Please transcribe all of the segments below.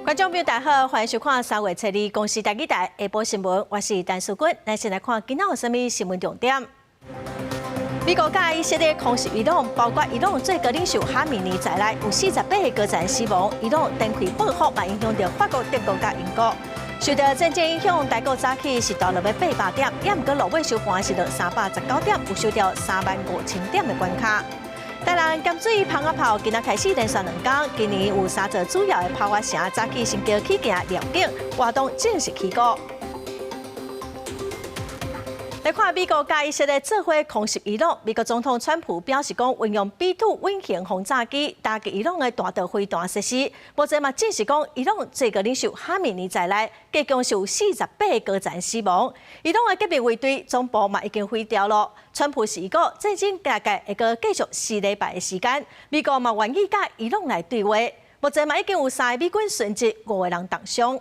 觀眾朋友大家好，歡迎收看3月初二公視台語台下晡新聞，我是陳淑君。咱先來看今仔有啥物新聞重點。美國佮以色列空襲伊朗，包括伊朗最高領袖哈米尼在內，有48個高層死亡。伊朗展開報復，嘛影響著法國、德國佮英國。受著戰爭影響，台股早起是大落欲800點，也毋過落尾收盤是落319點，有收著35,000點的關卡。台南鹹水蜂仔炮今仔開始連續2工，今年有三座主要的炮仔城早起先叫起行廖境，活動正式起鼓。來看美國佮以色列做伙空襲伊朗，美國總統川普表示講，運用 B-2 隱形轟炸機打擊伊朗的彈道飛彈設施。目前嘛證實講，伊朗最高領袖哈米尼在內，共是有48個高層死亡。伊朗的革命衛隊總部嘛已經毀掉囉。川普是講戰爭大概會閣繼續4禮拜的時間，美國嘛願意佮伊朗來對話。目前嘛已經有三个美軍殉職，五個人重傷。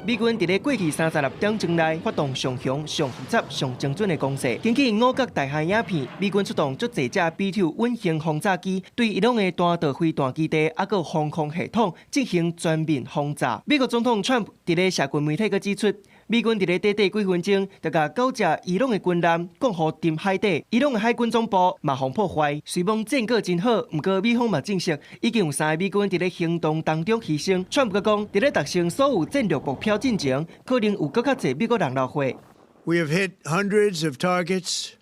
美軍佇咧過去36點鐘內發動上強、上複雜、上精準的攻勢。根據五角大廈影片，美軍出動足濟架 B-2 隱形轟炸機，對伊朗的彈道飛彈基地抑閣防空系統進行全面轟炸。美國總統川普佇咧社群媒體閣指出，美軍佇咧短短幾分鐘就共九隻伊朗的軍艦降予沉海底，伊朗的海軍總部嘛予破壞。雖罔戰果真好，毋過美方嘛證實已經有三個美軍佇咧行動當中犧牲。川普閣講，佇咧達成所有戰略目標進前，可能有閣較濟美國人流血。 We have hit hundreds of targets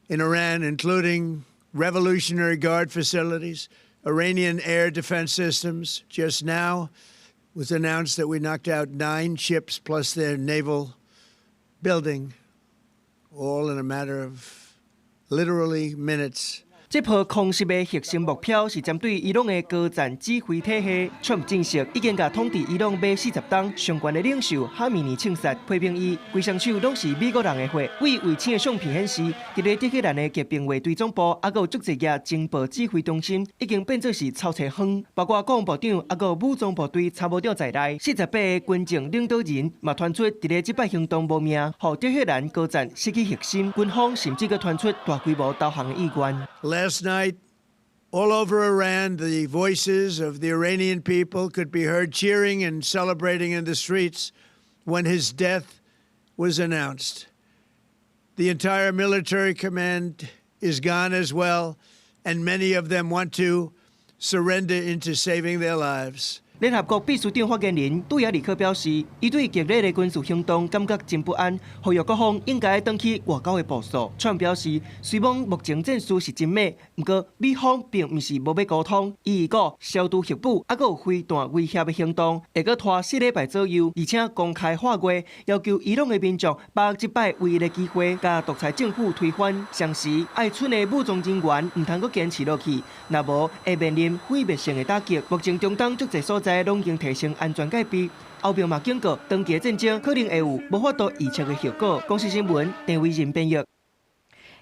in Iran, including Revolutionary Guard facilities, Iranian air defense systems. Just now was announced that we knocked out nine ships plus their naval building, all in a matter of literally minutes. 這波空襲的核心目標是針對伊朗的高層指揮體系。川普證實已經共統治伊朗欲40冬上懸的領袖哈米尼槍殺，批評伊規雙手攏是美國人的血。對衛星的相片顯示，佇咧德黑蘭的革命衛隊總部，抑閣有足濟个情報指揮中心，已經變做是臭菜園，包括國防部長抑閣武裝部隊參謀長在內，48個軍政領導人嘛傳出佇咧這擺行動無命，予德黑蘭高層失去核心，軍方甚至閣傳出大規模投降的意願。 Last night, all over Iran, the voices of the Iranian people could be heard cheering and celebrating in the streets when his death was announced. The entire military command is gone as well, and many of them want to surrender into saving their lives. 聯合國秘書長發言人杜亞里克表示，伊對激烈的軍事行動感覺真不安，呼籲各方應該轉去外交的步數。川普表示，雖罔目前戰事是真猛，毋過美方並毋是無欲溝通。伊預告消除核武，抑閣有飛彈威脅的行動，會閣拖4禮拜左右，而且公開喊話，要求伊朗的民眾把握這擺唯一的機會，共獨裁政府推翻。同時，愛蠢的武裝人員毋通閣堅持落去，若無會面臨毀滅性的打擊。目前中東足濟所在攏已經提升安全戒備，後壁嘛警告，長期戰爭可能會有無法度預測的後果。公視新聞，鄭偉仁編譯。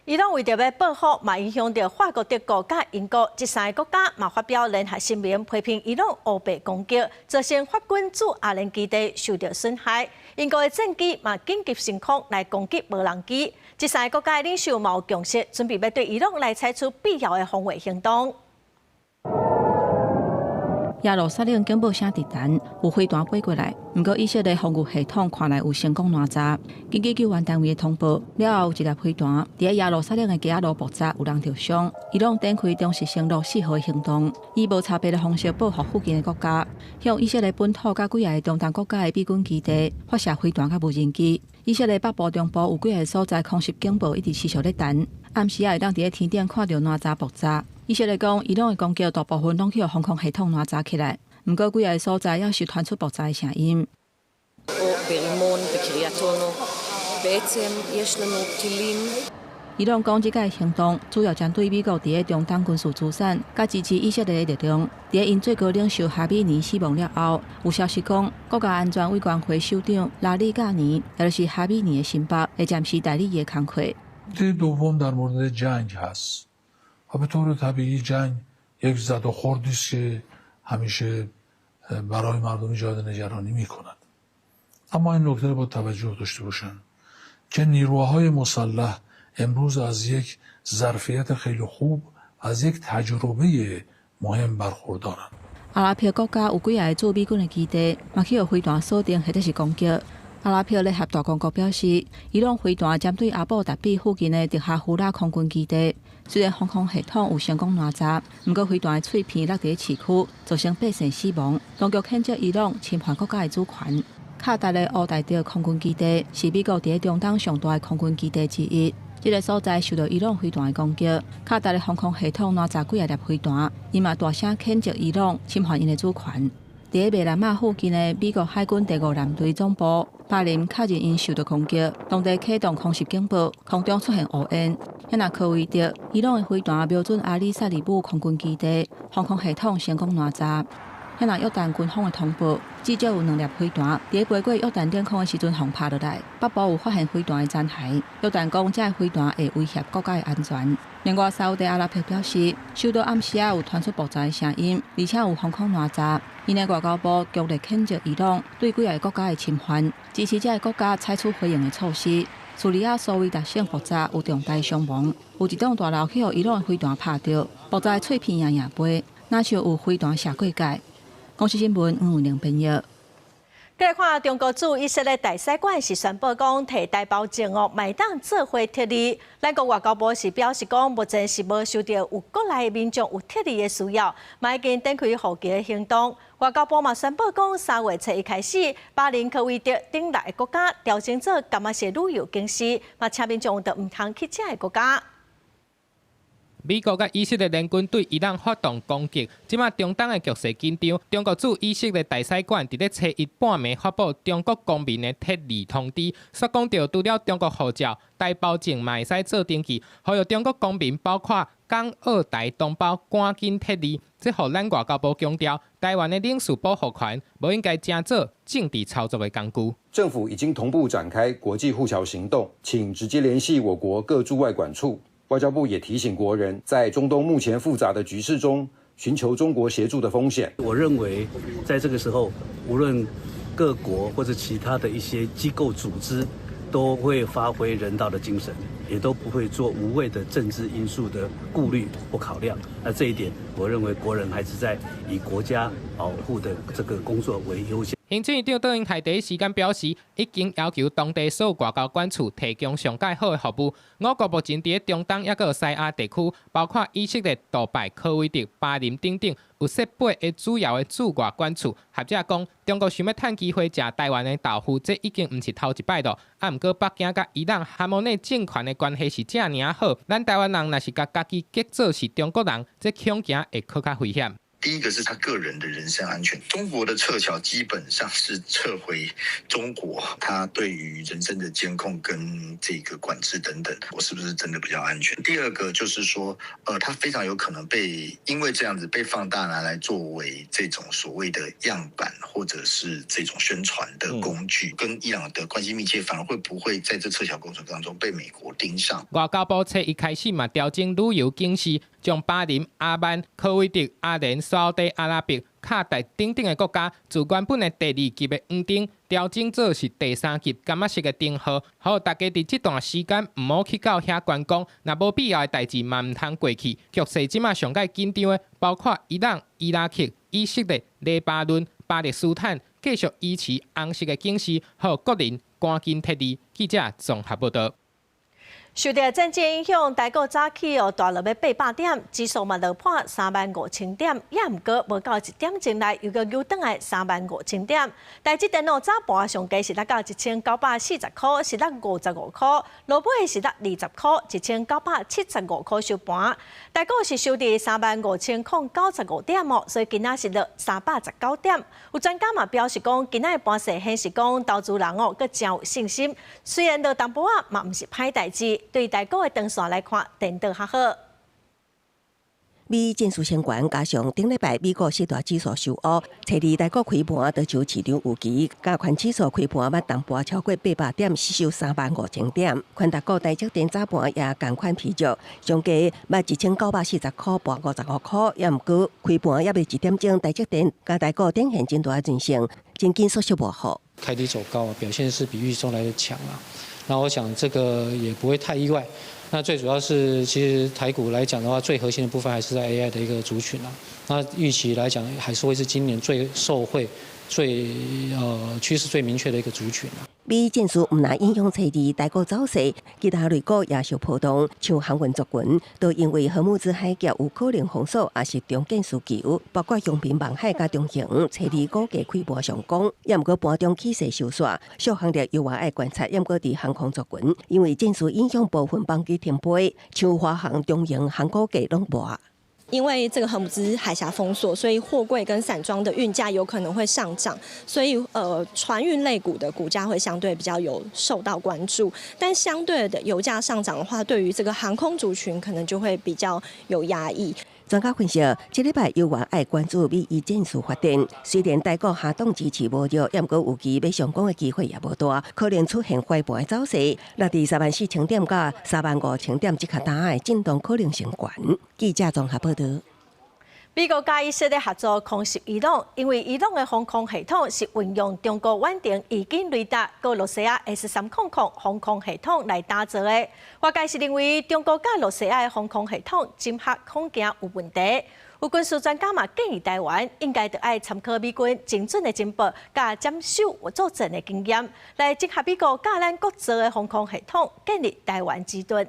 伊朗為著欲報復，嘛影響著法國、德國佮英國這三个國家嘛發表聯合聲明，批評伊朗烏白攻擊，造成法軍駐阿聯基地受著損害。英國的戰機嘛緊急升空來攻擊無人機。這三个國家的領袖嘛有共識，準備欲對伊朗來採取必要的防衛行動。耶路撒冷警報聲直彈，有飛彈飛過來，毋過以色列防禦系統看來有成功攔截。根據救援單位的通報，了後有一粒飛彈佇咧耶路撒冷的街仔路爆炸，有人著傷。伊朗展開忠實承諾4號的行動，以無差別的方式報復附近的國家，向以色列本土佮幾个中東國家的美軍基地發射飛彈佮無人機。以色列北部、中部有幾个所在空襲警報一直持續咧彈，暗時仔會當佇咧天頂看著哪吒爆炸。以色列講，伊朗的攻擊大部分攏予防空系統攔截起來，毋過幾个所在猶是傳出爆炸的聲音。 ברימון, בקריית אונו. בעצם יש לנו טילים. 伊朗講，這個行動主要針對美國佇咧中東軍事資產，佮支持以色列的力量。佇咧𪜶最高領袖哈米尼死亡了後，有消息講，國家安全委員會首長拉里賈尼，也就是哈米尼的心腹，會暫時代理伊的工課。 دوم در مورد جنگ هست و به طور طبیعی جنگ یک زد و خوردی است که همیشه برای مردم ایجاد نگرانی می کند. اما این نکته رو باید توجه داشته باشن که نیروهای مسلح امروز از یک ظرفیت خیلی خوب، از یک تجربه مهم برخوردارند. 阿拉伯國家有幾个駐美軍的基地，嘛去予飛彈鎖定或者是攻擊。阿拉伯聯合大公國表示，伊朗飛彈針對阿布達比附近的德哈夫拉空軍基地，雖然防空系統有成功攔截，毋過飛彈的碎片落佇市區，造成百姓死亡。當局譴責伊朗侵犯國家的主權。卡達的烏代德空軍基地是美國佇中東上大的空軍基地之一。這个所在受到伊朗飛彈的攻擊，卡達的防空系統攔截幾仔粒飛彈，伊嘛大聲譴責伊朗侵犯𪜶的主權。佇咧馬拿馬附近的美國海軍第五艦隊總部，巴林確認𪜶受到攻擊，當地啟動空襲警報，空中出現烏煙。遐若科威特，伊朗的飛彈瞄準阿里薩利姆空軍基地，防空系統成功攔截。遐若約旦軍方的通報，至少有兩粒飛彈佇飛過約旦領空的時陣予拍落來，北部有發現飛彈的殘骸。約旦講，這个飛彈會威脅國家的安全。另外，沙烏地阿拉伯表示，首都暗時仔有傳出爆炸的聲音，而且有防空攔截。𪜶的外交部強烈譴責伊朗對幾个國家的侵犯，支持這个國家採取回應的措施。敘利亞蘇維達省爆炸有重大傷亡，有一棟大樓去予伊朗的飛彈拍著，爆炸的碎片也也飛，若像有飛彈射過界。公視新聞黃慧玲編譯。繼續看中國駐以色列大使館是宣布講，提台胞證哦，嘛會當做伙撤離。咱國外交部是表示講，目前是無收著有國內民眾有撤離的需要，嘛已經展開護旗的行動。外交部嘛宣布講，3月初一開始，巴林、科威特等六个國家調整做柑仔色旅遊警示，嘛請民眾就毋通去這个國家。美國佮以色列聯軍對伊朗發動攻擊，這馬中東的局勢緊張。中國駐以色列大使館佇咧初一半暝發布中國公民的撤離通知，煞講著除了中國護照、台胞證嘛會使做登記，呼籲中國公民包括港澳台同胞趕緊撤離。這予咱外交部強調，台灣的領事保護權無應該成做政治操作的工具。政府已經同步展開國際護僑行動，請直接聯繫我國各駐外館處。外交部也提醒國人，在中東目前複雜的局勢中，尋求中國協助的風險。我認為，在這個時候，無論各國或者其他的一些機構組織，都會發揮人道的精神，也都不會做無謂的政治因素的顧慮或考量。那這一點，我認為國人還是在以國家保護的這個工作為優先。行政院長卓榮泰第一時間表示，已經要求當地所有外交館處提供上蓋好的服務。我國目前佇中東抑閣西亞地區，包括以色列、杜拜、科威特、巴林等等，有設八个主要的駐外館處。學者講，中國想欲趁機會食台灣的豆腐，這已經毋是頭一擺囉。啊，毋過北京佮伊朗哈梅內政權的關係是遮爾仔好，咱台灣人若是共家己結做是中國人，這恐驚會閣較危險。第一個是他個人的人身安全。中國的撤僑基本上是撤回中國，他對於人身的監控跟這個管制等等，我是不是真的比較安全？第二個就是說，他非常有可能被因為這樣子被放大拿來作為這種所謂的樣板，或者是這種宣傳的工具，跟伊朗的關係密切，反而會不會在這撤僑過程當中被美國盯上？外交部初一開始嘛調整旅遊警示，將巴林、阿曼、科威特、阿聯、沙烏地阿拉伯、卡達等等的國家，自原本的第二級的黃燈調整做是第三級柑仔色的燈號，予大家佇這段時間毋好去到遐觀光，若無必要的代誌嘛毋通過去。局勢這馬上蓋緊張的，包括伊朗、伊拉克、以色列、黎巴嫩、巴勒斯坦，繼續維持紅色的警示，予國人趕緊撤離。記者綜合報道。受著戰爭影響，台股早起哦，大落欲800點，指數嘛落破35,000點，也毋過無夠一點鐘內又閣扭轉來35,000點。台積電腦早盤上低是落到1940塊，是落55塊，落尾是落20塊，1975塊收盤。台股是收佇35,095點哦，所以今仔是落319點。有專家嘛表示講，今仔的盤勢顯示講，投資人哦，閣誠有信心。雖然落淡薄仔，嘛毋是歹代誌。對台股的長線來看，前途較好。美戰事相關，加上頂禮拜美國四大指數受烏，初二台股開盤就就市場預期，加權指數開盤捌淡薄超過800點，失守35,000點。權值股台積電早盤也仝款疲弱，上低捌1940塊，盤55塊，也毋過開盤猶未一點鐘，台積電佮台股展現真大韌性，真緊縮息無好。開低走高，表現是比預期中來的強啊。那我想這個也不會太意外。那最主要是，其實台股來講的話，最核心的部分還是在 AI 的一個族群啦。那預期來講，還是會是今年最受惠、最趨勢最明確的一個族群。美伊戰事毋但影響初二台股走勢，其他類股也受波動，像航運族群，都因為荷姆茲海峽有可能封鎖，抑是重建需求，包括陽明、萬海佮長榮，初二股價開盤上攻，也毋過盤中起勢收煞。小行業猶原愛觀察，毋過佇航空族群，因為戰事影響部分班機停飛，像華航、長榮航股價攏無。因為這個荷姆茲海峽封鎖，所以貨櫃跟散裝的運價有可能會上漲，所以船運類股的股價會相對比較有受到關注。但相對的油價上漲的話，對於這個航空族群可能就會比較有壓抑。專家分析，這禮拜猶原愛關注美伊戰事發展。雖然台股下檔支持無弱，毋過預期欲上攻的機會也無大，可能出現橫盤的走勢。落佇34,000點到35,000點這較大的震盪可能性懸。記者綜合報導。美國佮以色列合作空襲伊朗，因為伊朗的防空系統是運用中國遠程預警雷達、佮羅西亞 S-300防空系統來打造的。外界是認為中國佮羅西亞的防空系統整合恐驚有問題。有軍事專家嘛建議台灣應該著愛參考美軍精準的情報，佮斬首作戰的經驗，來整合美國佮咱國造的防空系統，建立台灣之盾。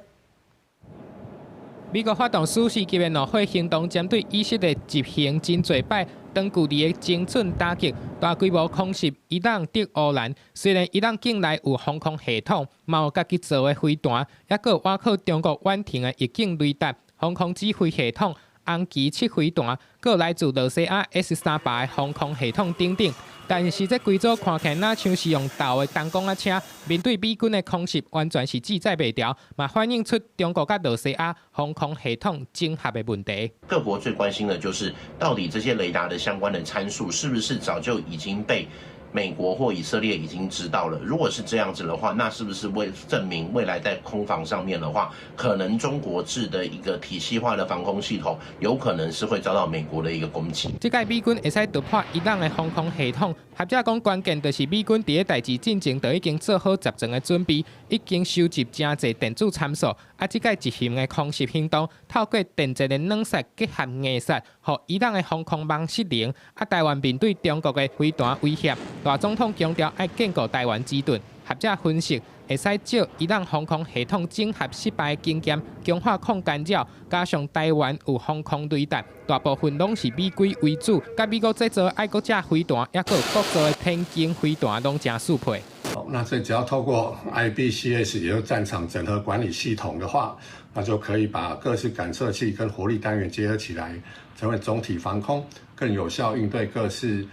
美國發動史詩級的怒火行動，針對以色列執行真濟擺長距離的精準打擊，大規模空襲伊朗得烏蘭。雖然伊朗境內有防空系統，嘛有家己造的飛彈，抑閣有倚靠中國遠程的預警雷達、防空指揮系統、紅旗七飛彈，閣來自羅西亞 S-300的防空系統等等。但是這規組看起來若像是用鬥的彈弓仔車，面對美軍的空襲，完全是志在袂牢，嘛反映出中國佮羅西亞防空系統整合的問題。各國最關心的就是到底這些雷達的相關的參數，是不是早就已經被美國或以色列已經知道了？如果是這樣子的話，那是不是為證明未來在空防上面的話，可能中國製的一個體系化的防空系統，有可能是會遭到美國的一個攻擊。這擺美軍會使突破伊朗的防空系統，學者講關鍵就是美軍佇咧代誌進前就已經做好十全的準備，已經收集誠濟電子參數。啊，這擺執行的空襲行動，透過電戰的軟殺結合硬殺，予伊朗的防空網失靈。啊，台灣面對中國的飛彈威脅，賴總統強調愛堅固台灣之盾。學者分析，會使借伊朗防空系統整合失敗經驗，強化抗干擾，加上台灣有防空雷達，大部分攏是美規為主，佮美國製造愛國者飛彈，抑閣有國造的天弓飛彈，攏誠適配。那這只要透過 IBCS，也就是戰場整合管理系統的話，那就可以把各式感測器跟火力單元結合起來，成為總體防空，更有效應對各式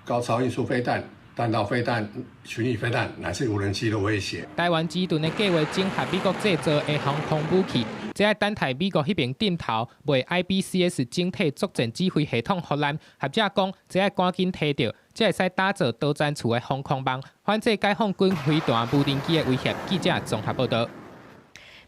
高超音速飛彈、彈道飛彈、巡弋飛彈乃至無人機的威脅。台灣之盾的計畫整合美國製造的防空武器，這愛等待美國彼邊點頭，賣 IBCS 整體作戰指揮系統予咱。學者講，這愛趕緊提著，才會使打造多層次的防空網，反制解放軍飛彈、無人機的威脅。記者綜合報導。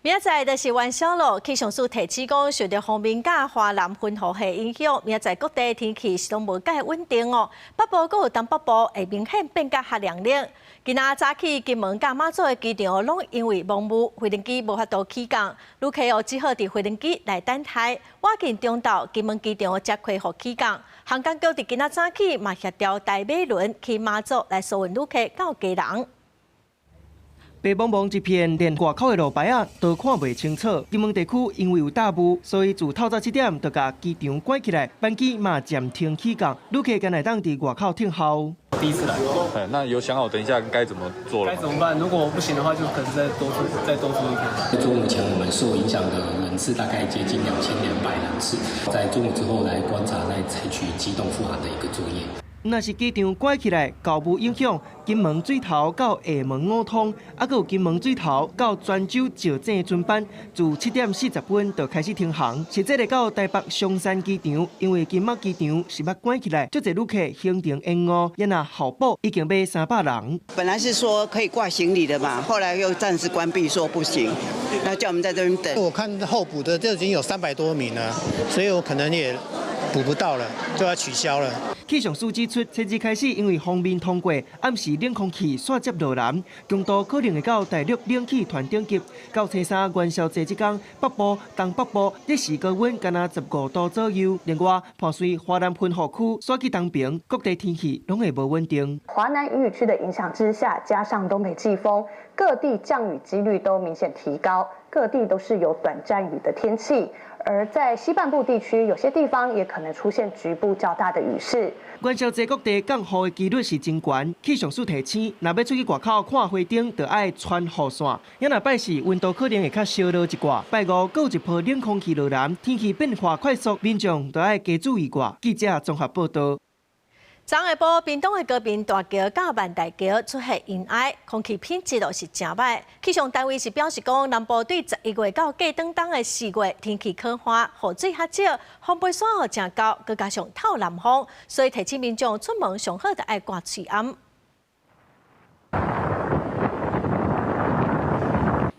明仔載就是元宵囉，氣象署提醒講，受著鋒面佮華南雲雨系影響，明仔載各地天氣是攏無蓋穩定哦。北部閣有東北部會明顯變較較涼冷。今仔早起金門佮馬祖的機場攏因為濃霧，飛行機無法度起降，旅客哦只好佇飛行機來等待。晚近中晝金門機場才恢復起降，航空局佇今仔早起嘛協調台馬輪去馬祖來疏運旅客到基隆。白茫茫一片，連外口的路牌仔都看袂清楚。金門地區因為有大霧，所以自透早7點就共機場關起來，班機嘛暫停起降，旅客干焦會當佇外口等候。第一次來，哎，那有想好等一下該怎麼做了？該怎麼辦？如果不行的話，就可能再多住一天。中午前我們受影響的人次大概接近2200人次，在中午之後來觀察，來採取機動復航的一個作業。若是機場關起來，厚霧影響金門水頭到廈門五通，抑閣有金門水頭到泉州石井的船班，自7點40分就開始停航。實際來到台北松山機場，因為金馬機場是欲關起來，足濟旅客行程延誤，也若候補已經欲300人。本來是說可以掛行李的嘛，後來又暫時關閉，說不行，那叫我們在這邊等。我看候補的就已經有300多名了，所以我可能也補不到了，就要取消了。氣象署指出，初二開始因為鋒面通過，暗時冷空氣煞接落南，強度可能會到大陸冷氣團頂級。到初三元宵節這天，北部、東北部日時高溫干焦15度左右。另外，伴隨華南雲雨區煞去東爿，各地天氣攏會無穩定。華南雨區的影響之下，加上東北季風，各地降雨幾率都明顯提高，各地都是有短暫雨的天氣。而在西半部地區，有些地方也可能出現局部較大的雨勢。元宵節各地降雨的幾率是真懸，氣象署提醒，若欲出去外口看花燈，就愛穿雨傘。也若拜四溫度可能會較燒熱一寡，拜五閣有一波冷空氣落南，天氣變化快速，民眾都愛加注意寡。記者綜合報道。昨下晡，屏東的高屏大橋佮萬大橋出現雲靄，空氣品質都是誠䆀。氣象單位是表示講，南部對11月到過轉冬的4月天氣可旱，雨水較少，風飛沙予誠厚，閣加上透南風，所以提醒民眾出門上好著愛掛喙罨。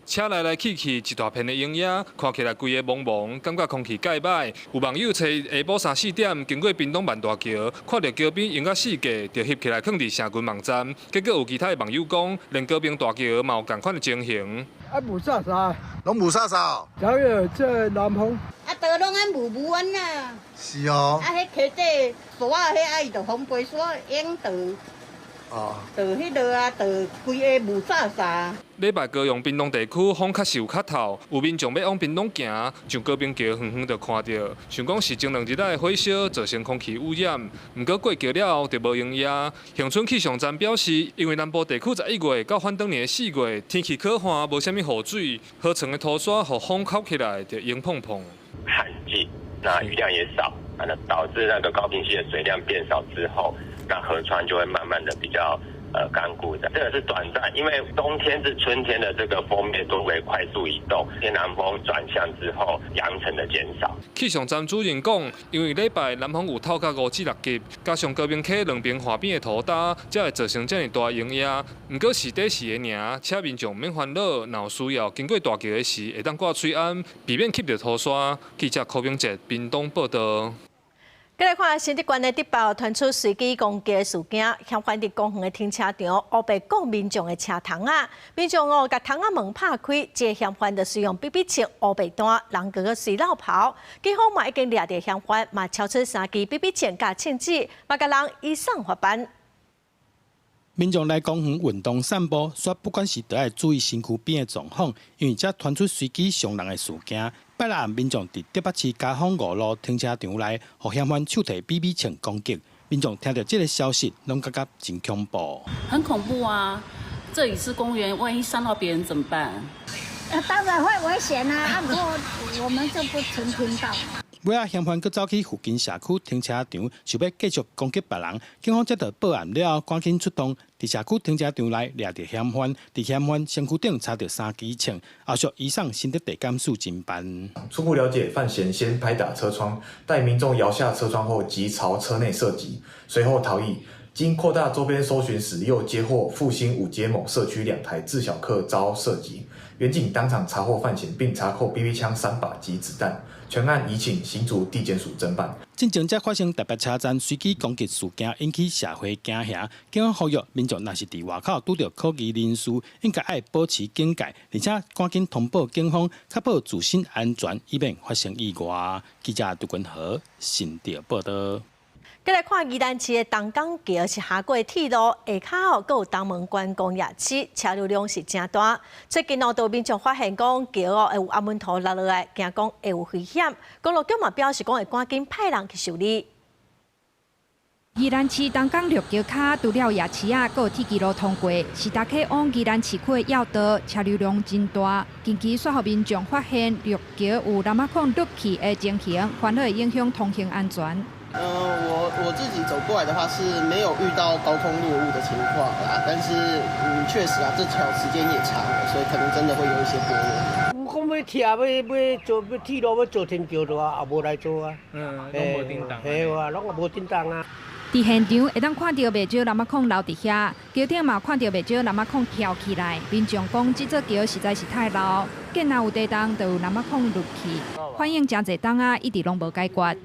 車來來去去，一大片的雲影，看起來規个濛濛，感覺空氣蓋䆀。有網友初一下晡三四點經過屏東萬大橋，看著橋邊雲甲四界，就翕起來囥佇社群網站。結果有其他的網友講，連高屏大橋嘛有仝款的情形。啊，霧煞煞，攏霧煞煞。昨日這南風。啊，都攏按霧霧安啊。是哦。啊，彼溪底沙彼啊，伊就風飛沙湧倒。哦，就彼落啊，就規个霧煞煞。禮拜高雄屏東地區風確實有較透，有民眾欲往屏東行，上高屏橋遠遠就看著，想講是前兩日仔的火燒造成空氣污染，毋過過橋了後就無閒影。恆春氣象站表示，因為南部地區11月到反轉年的4月天氣可旱，無啥物雨水，河床的塗沙予風口起來就湧膨膨。旱季，那雨量也少，那導致那個高屏溪的水量變少之後，那河川就會慢慢的比較乾枯的。這個是短暫，因為冬天至春天的這個鋒面多為快速移動，偏南風轉向之後，揚塵的減少。氣象站主任講，因為禮拜南風有透到5至6級，加上高屏溪兩邊岸邊的塗焦，才會造成這麼大雲影。毋過是短時的爾，請民眾毋免煩惱，若有需要經過大橋的時，會當掛喙罨，避免吸著塗沙。記者柯明哲屏東報道。再來看新竹縣的竹北傳出隨機攻擊的事件，嫌犯佇公園的停車場烏白摃民眾的車窗仔，民眾哦共窗仔門拍開，這个嫌犯就使用 BB 槍烏白彈，人閣閣隨落跑。警方嘛已經掠著嫌犯，嘛抄出3支 BB 槍佮槍支，嘛共人移送法辦。民眾來公園運動散步，煞不管是著愛注意身軀邊的狀況，因為這傳出隨機傷人的事件。拜六暗，民眾佇竹北市嘉豐5路停車場內，予嫌犯手提 BB 槍攻擊。民眾聽著這个消息，攏感覺真恐怖。很恐怖啊！這裡是公園，萬一傷到別人怎麼辦？啊，當然會危險啊！啊，我們就不曾聽到。尾仔嫌犯閣走去附近社區停車場，想欲繼續攻擊別人。警方接到報案了後，趕緊出動，佇社區停車場內掠著嫌犯，佇嫌犯身軀頂查著3支槍，後續移送新竹地檢署偵辦。初步了解，犯嫌先拍打車窗，待民眾搖下車窗後，即朝車內射擊，隨後逃逸。經擴大周邊搜尋時，又接獲復興5街某社區2台自小客遭射擊，員警當場查獲犯嫌，並查扣 BB 槍3把及子彈，全案移請新竹地檢署偵辦。進前才發生台北車站隨機攻擊事件，引起社會驚嚇。警方呼籲民眾，若是佇外口拄著可疑人士，應該愛保持警戒，而且趕緊通報警方，確保自身安全，以免發生意外。記者杜君和新竹報道。再來看宜蘭市的東港橋是跨過鐵路，下跤哦，閣有東門觀光夜市，車流量是誠大。最近哦，有民眾發現講橋哦會有阿門土落落來，驚講會有危險。公路局嘛表示講會趕緊派人去修理。宜蘭市東港陸橋跤，除了夜市仔，閣有鐵支路通過，是逐客往宜蘭市區的要道，車流量真大。近期煞予民眾發現陸橋有湳仔礦落去的情形，煩惱會影響通行安全。我自己走過來的話是沒有遇到高空落物的情況啦，但是確實啊，這條時間也長了，所以可能真的會有一些剝落。有講欲拆，欲欲做欲鐵路欲做天橋的話，也無來做啊。攏無叮當。嘿啊，攏也無叮當啊。佇現場會當看著袂少湳仔礦留佇遐，橋頂嘛看著袂少湳仔礦翹起來。民眾講，這座橋實在是太老，見若有地動，就有湳仔礦落去，反映誠濟冬仔，一直攏無解決。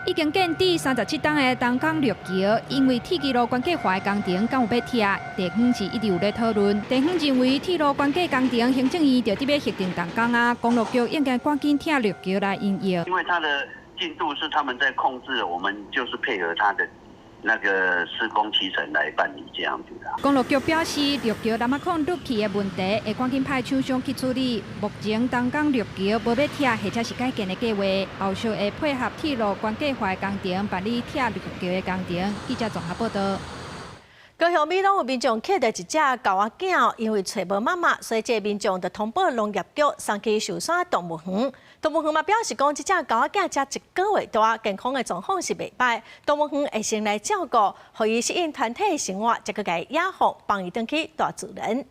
已經建置37冬的東港陸橋，因為鐵支路關計劃的工程敢有欲拆，地方是一直有咧討論。地方認為鐵路關計工程行政院就佇欲核定動工啊，公路局應該趕緊拆陸橋來營業。因為它的進度是他們在控制，我們就是配合他的那個施工期程來辦理這樣子的。公路局表示，陸橋南仔孔落去的問題，會趕緊派廠商去處理。目前東港陸橋無欲拆或者是改建的計劃，後續會配合鐵路關計劃的工程辦理拆陸橋的工程。記者綜合報道。高雄美濃有民眾抾著一隻狗仔囝，因為揣無媽媽，所以這個民眾就通報農業局送去壽山動物園。動物園嘛表示講，這隻狗仔囝才一個月大，健康的狀況是袂䆀。動物園會先來照顧，予伊適應團體生活，才閣共伊野放，放伊轉去大自然。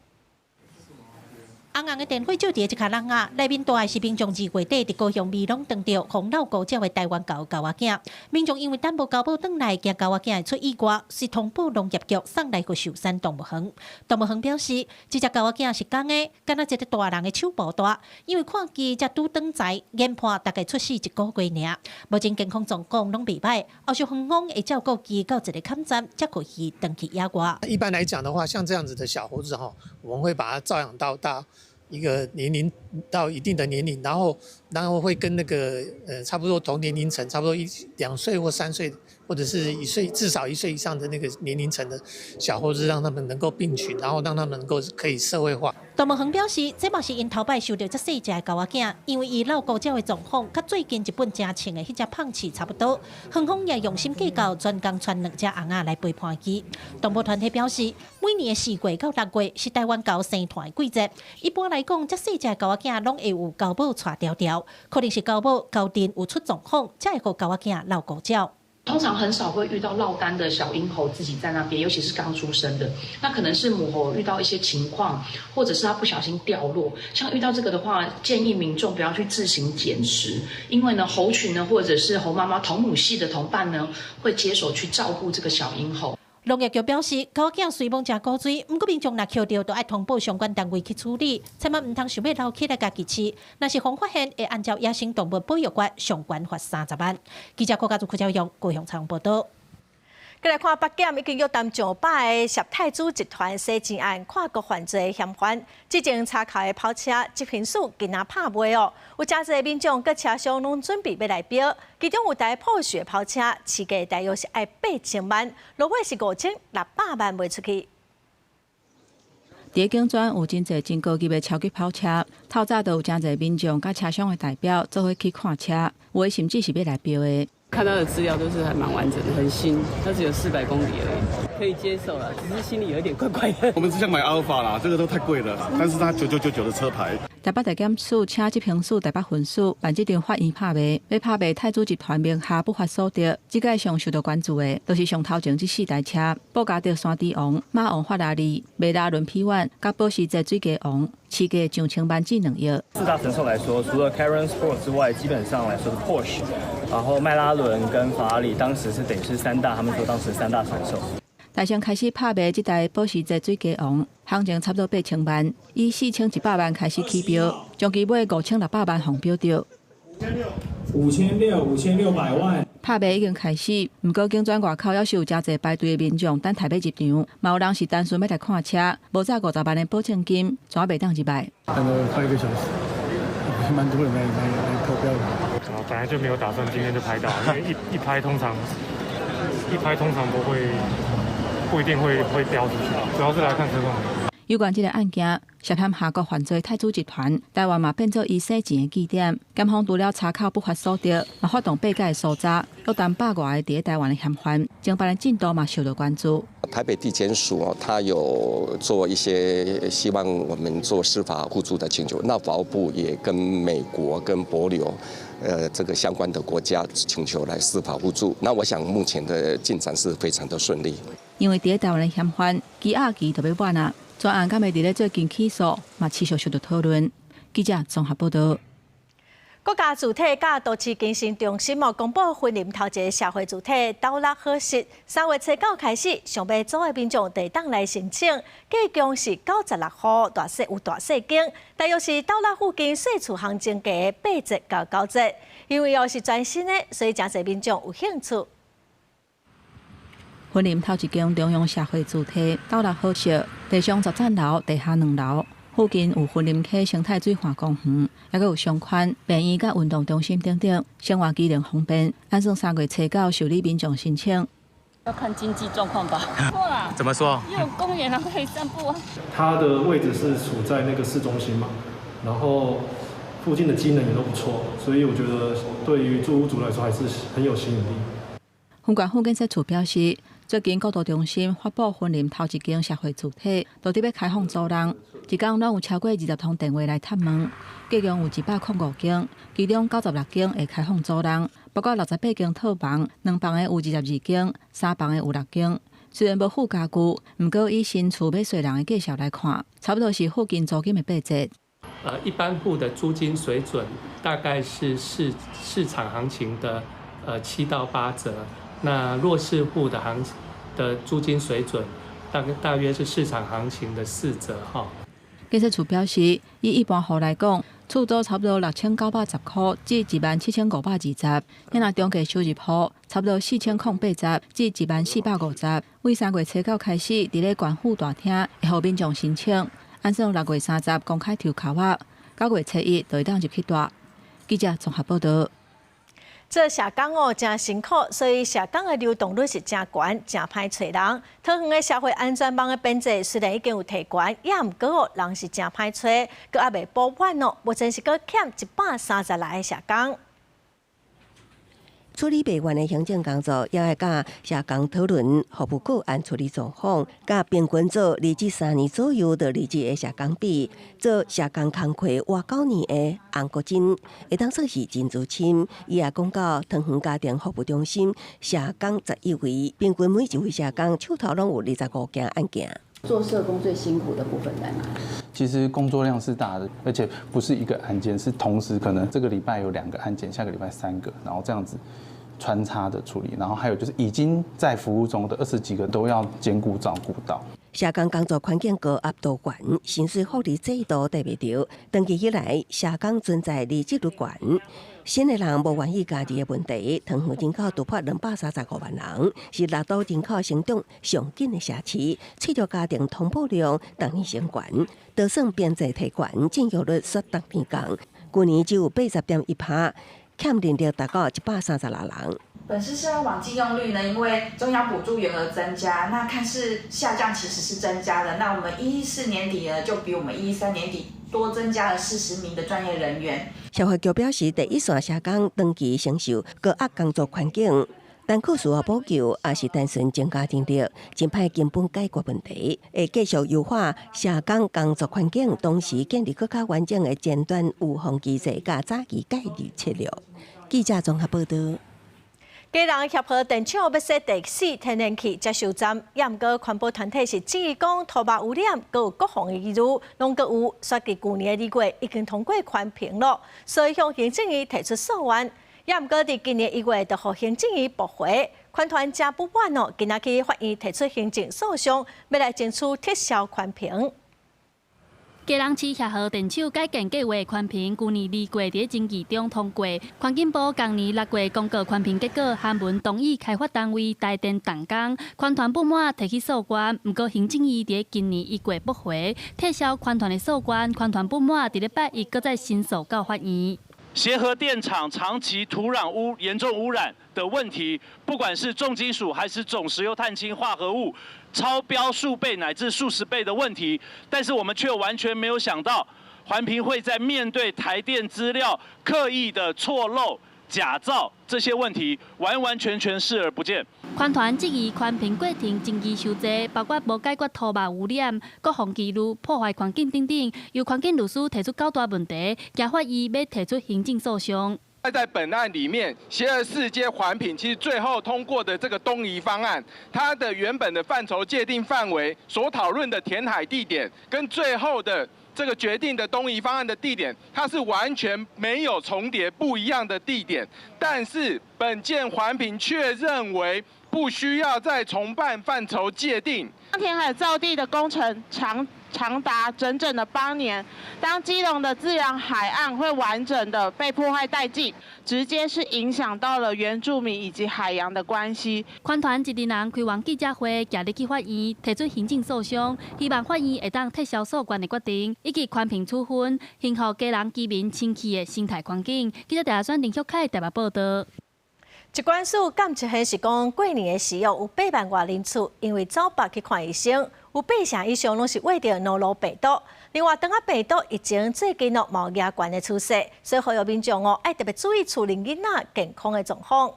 紅紅的電火照佇一跤籠仔，內面蹛的是民眾2月底佇高雄美濃撞著予落孤鳥的台灣猴狗仔囝。民眾因為等無狗母轉來，驚狗仔囝會出意外，遂通報農業局送來去壽山動物園。動物園表示，這隻狗仔囝是公的，敢若一個大人的手部大。因為看伊才拄轉來，研判大概出世一個月爾。目前健康狀況攏袂䆀，後續園方會照顧伊到一个坎站，才予伊轉去野外。一般來講的話，像這樣子的小猴子哈，我們會把它照養到大一個年齡到一定的年齡，然後會跟那個差不多同年齡層，差不多1、2歲或3歲，或者是一歲至少1歲以上的那個年齡層的小猴子，讓他們能夠並群，然後讓他們能夠可以社會化。動物園表示，這嘛是𪜶頭擺收著遮細隻的狗仔囝，因為伊落孤鳥的狀況，佮最近一本誠穿的彼隻胖刺差不多。園方也用心計較，專工賰兩隻尪仔來陪伴伊。動物團體表示，每年的4月到6月是台灣猴生團的季節。一般來講，遮細隻的狗仔囝攏會有狗母帶牢牢，可能是狗母猴陣有出狀況，才會予狗仔囝落孤鳥。通常很少會遇到落單的小嬰猴自己在那邊，尤其是剛出生的，那可能是母猴遇到一些情況，或者是它不小心掉落。像遇到這個的話，建議民眾不要去自行撿拾，因為呢猴群呢或者是猴媽媽同母系的同伴呢會接手去照顧這個小嬰猴。農業局表示，狗仔囝雖罔誠古錐，毋過民眾若抾著，就愛通報相關單位去處理，千萬毋通想欲留起來家己飼。若是予發現，會按照野生動物保育法相關罰30萬。記者郭家祖、柯昭勇高雄採訪報導。閣來看北檢已經約談上百个涉泰銖集團洗錢案跨國犯罪嫌犯，之前查扣的跑車執行署今仔拍賣哦，有誠濟民眾佮車商攏準備欲來標，其中有台破雪跑車，市價大約是愛8000萬，落尾是5600萬賣出去。佇警專有真濟真高級的超級跑車，透早就有誠濟民眾佮車商的代表做伙去看車，有的甚至是欲來標的。看他的資料都是還蠻完整的，很新，它只有400公里而已，可以接受了，只是心裡有一點怪怪的。我們是想買阿爾法啦，這個都太貴了，但是它9999的車牌。台北地檢署請執行署台北分署辦這場法院拍賣，欲拍賣泰銖集團名下不法所得。這屆上受到關注的，就是上頭前這四台車：布加迪山豬王、馬王法拉利、邁拉倫 P1、佮保時捷水雞王，市價上千萬至2億。四大神獸來說，除了 Chiron Sport 之外，基本上來說是 Porsche，然後邁拉倫跟法拉利，當時是等於是三大，他們說當時三大神獸。大先開始拍賣這台保時捷水雞王，行情差不多8000萬，以4100萬開始起標，將其尾5600萬予標著。5600，5600萬。拍賣已經開始，毋過警專外口猶是有誠濟排隊的民眾等待欲入場，嘛有人是單純欲來看車，無紮50萬的保證金，怎袂當入來？等了快一個小時，蠻多人來投標的。啊，本來就沒有打算今天就拍到，因為一拍通常不會不一定會標出去，主要是來看車況。有關這个案件，涉嫌跨國犯罪泰銖集團，台灣嘛變做伊洗錢的據點。檢方除了查扣不法所得，嘛發動八改搜查，約談100外个佇台灣的嫌犯，偵辦的進度嘛受到關注。台北地檢署哦，他有做一些希望我們做司法互助的請求，那法務部也跟美國跟帛琉，這個相關的國家請求來司法互助。那我想目前的進展是非常的順利。因為佇台灣的嫌犯，羈押期就欲滿啊，專案敢會佇咧最近起訴，嘛持續受到討論。記者綜合報導。國家主體佮都市更新中心哦，公布雲林頭一个社會住宅斗六好食，3月初9開始，想欲租的民眾就會當來申請，價共是96戶，大細有大細間，大約是斗六附近細厝行情價的8折到9折。因為又是全新的，所以誠濟民眾有興趣。雲林頭一間中央社會住宅，鬥六好勢，地上13樓，地下2樓，附近有雲林溪生態水岸公園，抑閣有商圈、病院佮運動中心等等，生活機能方便。按算3月初9受理民眾申請。要看經濟狀況吧。錯啦。怎麼說？有公園啊，可以散步啊。它的位置是處在那個市中心嘛，然後附近的機能也都不錯，所以我覺得對於租屋族來說還是很有吸引力。分管副建設處表示，最近國土中心發布雲林頭一間社會住宅，都佇欲開放租人，一工攏有超過20通電話來探問，計共有105間，其中96間會開放租人，包括68間套房，兩房的有22間，三房的有6間。雖然無附家具，毋過以新厝欲稅人的介紹來看，差不多是附近租金的八折。一般戶的租金水準大概是市場行情的7到8折。那弱勢戶的行的租金水準，大概大約是市場行情的4折哈。建設處表示，以一般戶來講，厝租差不多6910塊至17,520；若中低收入戶，差不多4080至10,450。為3月初9開始，佇咧縣府大廳會予民眾申請，按算6月30公開抽籤仔，9月初1就會當入去蹛。記者綜合報道。做社工哦，誠辛苦，所以社工的流動率是誠懸，誠歹揣人。桃園的社會安全網的編制雖然已經有提懸，也毋過哦，人是誠歹揣，閣猶未補滿哦，目前是閣欠136個社工。處理袂完的行政工作，也愛佮社工討論服務個案處理狀況，佮平均做離職3年左右就離職的社工比，做社工工課活9年的洪國珍，會當算是真資深。伊也講到，桃園家庭服務中心社工11位，平均每一位社工手頭攏有25件案件。做社工最辛苦的部分在哪？其實工作量是大的，而且不是一個案件，是同時可能這個禮拜有兩個案件，下個禮拜三個，然後這樣子穿插的處理，然後還有就是已經在服務中的20幾個都要兼顧照顧到。社工工作環境高壓多懸，薪水福利制度綴袂著。長期以來，社工存在離職率懸，新的人無願意加入的問題。桃園人口突破235萬人，是六都人口成長上緊的社區，隨著家庭通報量逐年升懸，就算編制提懸，佔用率煞逐年降。去年只有80.1%，欠人力達到136人。本市社安網進用率呢，因為中央補助員額增加，那看似下降，其實是增加的。那我們114年底呢，就比我們113年底多增加了40名的專業人員。社會局表示，第一線社工長期承受高壓工作環境，單靠自我補救，抑是單純增加人力，真歹根本解決問題。會繼續優化社工工作環境，同時建立閣較完整的前端預防機制，佮早期介入策略。記者綜合報道。基隆協和電廠欲設第四天然氣接收站，也毋過環保團體是質疑講土木污染，閣有國防的疑慮，攏閣有，煞佇舊年的2月已經通過環評咯，所以向行政院提出訴願，也毋過佇今年1月就予行政院駁回，環團誠不滿哦，今仔去法院提出行政訴訟，欲來爭取撤銷環評。基隆市協和電廠改建計畫環評，舊年2月佇審議中通過。環境部今年6月公告環評結果，函文同意開發單位台電動工，環團不滿提起訴願，毋過行政院佇今年1月駁回，撤銷環團的訴願，環團不滿，佇禮拜一閣再申訴到法院。協和電廠長期土壤嚴重污染的問題，不管是重金屬還是總石油碳氫化合物超標數倍乃至數十倍的問題，但是我們卻完全沒有想到，環評會在面對台電資料刻意的錯漏、假造這些問題，完完全全視而不見。環團質疑環評過程爭議傷濟，包括無解決土木污染、國防疑慮、破壞環境等等，由環境律師提出九大問題，驚法院欲提出行政訴訟。在本案裡面，協和四階環評其實最後通過的這個東移方案，它的原本的範疇界定範圍所討論的填海地點，跟最後的這個決定的東移方案的地點，它是完全沒有重疊不一樣的地點。但是本件環評卻認為不需要再重辦範疇界定。填海造地的工程長長達整整的8年。當基隆的自然海岸會完整的被破壞殆盡，直接是影響到了原住民以及海洋的關係。環團一陣人開完記者會，行入去法院提出行政訴訟，希望法院會當撤銷訴願的決定，以及寬平處分，恢復基隆居民清氣的生態環境。記者鄭選林旭凱台北報道。疾管署監測顯示講，過年的時候有8萬外人次因為走腹去看醫生，有八成以上攏是為著諾羅病毒。另外，腸仔病毒疫情最近咯嘛有加懸的趨勢，所以呼籲民眾哦愛特別注意厝內囡仔健康的狀況。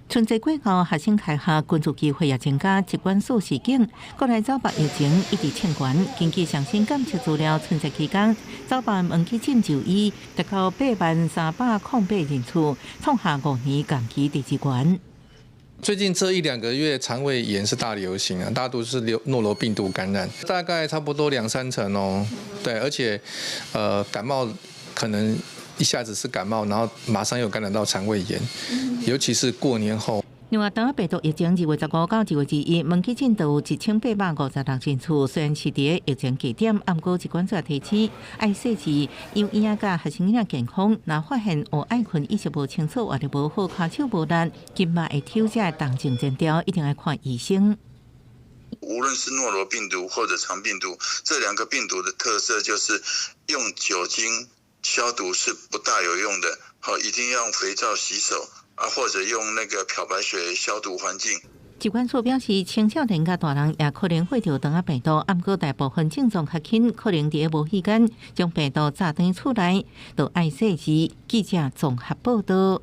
春節過後，學生開學，群聚機會也增加。疾管署示警，國內走腹疫情一直衝懸。根據上新監測資料，春節期間走腹門急診就醫達到80,308人次，創下5年同期第二懸。最近這一兩個月，腸胃炎是大流行啊，大多是流諾羅病毒感染，大概差不多兩三成哦。對，而且，感冒可能一下子是感冒，然後馬上又感染到腸胃炎，尤其是過年後。另外，腸仔病毒疫情2月15到2月21，門急診都有1856人次，雖然是佇疫情低點，毋過疾管署提醒愛細緻，幼嬰佮學生囡仔健康，若發現有愛睏意識無清楚或者無好，跤手無力、筋膜會抽這個動靜徵兆，一定愛看醫生。無論是諾羅病毒或者腸病毒，這兩個病毒的特色就是用酒精消毒是不大有用的，好，一定要用肥皂洗手啊，或者用那個漂白水消毒環境。疾管署表示，青少年佮大人也可能會著腸仔病毒，毋過大部分症狀較輕，可能佇無意間將病毒帶轉厝內，都愛細緻。記者綜合報道。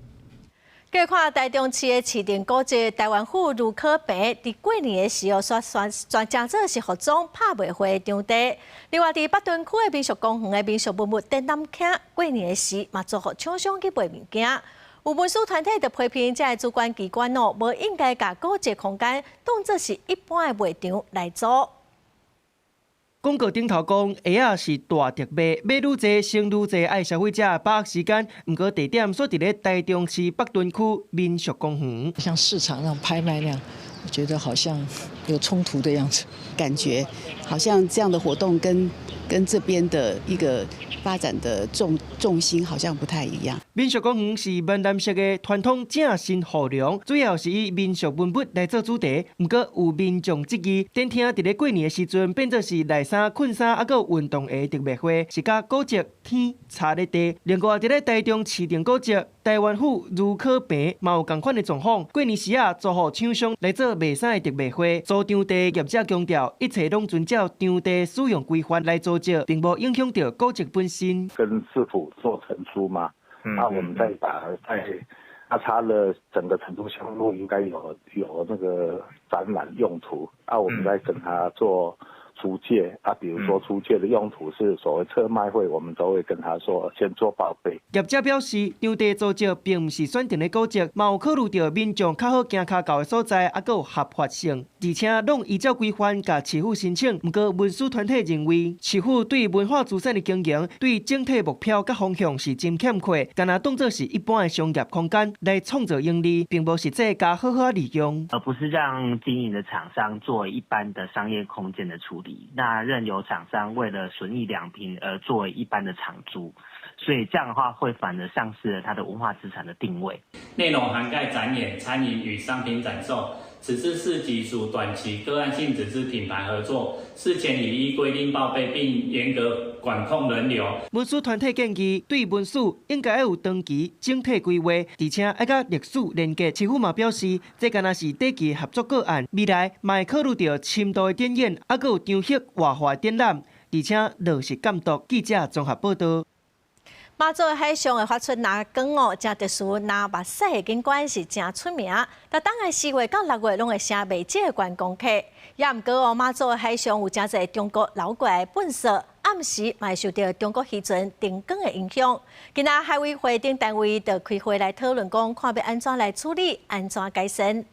繼續看台中市的市定古蹟台灣府儒考棚，佇過年的時候，煞轉成做是服裝拍賣會的場地。另外，佇北屯區的民俗公園的民俗文物展覽廳，過年的時嘛租予廠商去賣物件。有文史團體就批評，這个主管機關哦，無應該共古蹟空間當作是一般的賣場來租。廣告頂頭講，鞋仔是大特賣，買愈濟，省愈濟，愛消費者把握時間。毋過地點煞佇咧台中市北屯區民俗公園。像市場上拍賣那樣，我覺得好像有衝突的樣子，感覺好像這樣的活動跟這邊的一個發展的重心好像不太一樣。民俗公園是閩南式的傳統正身護龍，主要是以民俗文物來做主題。毋過有民眾質疑，展廳佇咧過年的時陣變做是內衫、困衫，猶閣有運動鞋特賣會，是佮古蹟天差咧地。另外，佇咧台中市定古蹟台灣府儒考棚，嘛有仝款的狀況。過年時仔租予廠商來做賣衫的特賣會，租場地業者強調，一切攏遵照場地使用規範來租借，並無影響著古蹟本身。跟市府做承租嘛，那我們再把在那他的整個承租項目應該有那個展覽用途，啊，我們再跟他做出借啊，比如說出借的用途是所謂特賣會，我們都會跟他說先做報備。業者表示，場地租借並毋是選定的古蹟，嘛有考慮著民眾較好行跤到的所在，猶閣有合法性，而且攏依照規範共市府申請。毋過文史團體認為，市府對文化資產的經營，對整體目標佮方向是真欠缺，干焦當作是一般的商業空間來創造盈利，並無實際共好好利用，而不是讓經營的廠商做一般的商業空間的處理。那任由廠商為了損益兩平而作為一般的場租，所以這樣的話會反而喪失了它的文化資產的定位。內容涵蓋展演、餐飲與商品展售。此次市集屬短期個案性質之品牌合作，事前已依規定報備並嚴格管控人流。文史團體建議，對文史應該要有長期整體規劃，而且愛佮歷史連結。市府嘛表示，這敢若是短期合作個案，未來嘛會考慮著深度的展演，猶閣有長期活化展覽，而且落實監督。記者綜合報道。馬祖海上會發出藍光哦，誠特殊藍目屎的景觀是誠出名。逐冬的4月到6月攏會成袂少的觀光客。也毋過哦，馬祖的海上有誠濟中國流過來的糞埽，暗時嘛會受著中國漁船燈光的影響。今仔海委會等單位就開會來討論，講看欲按怎來處理，按怎改善。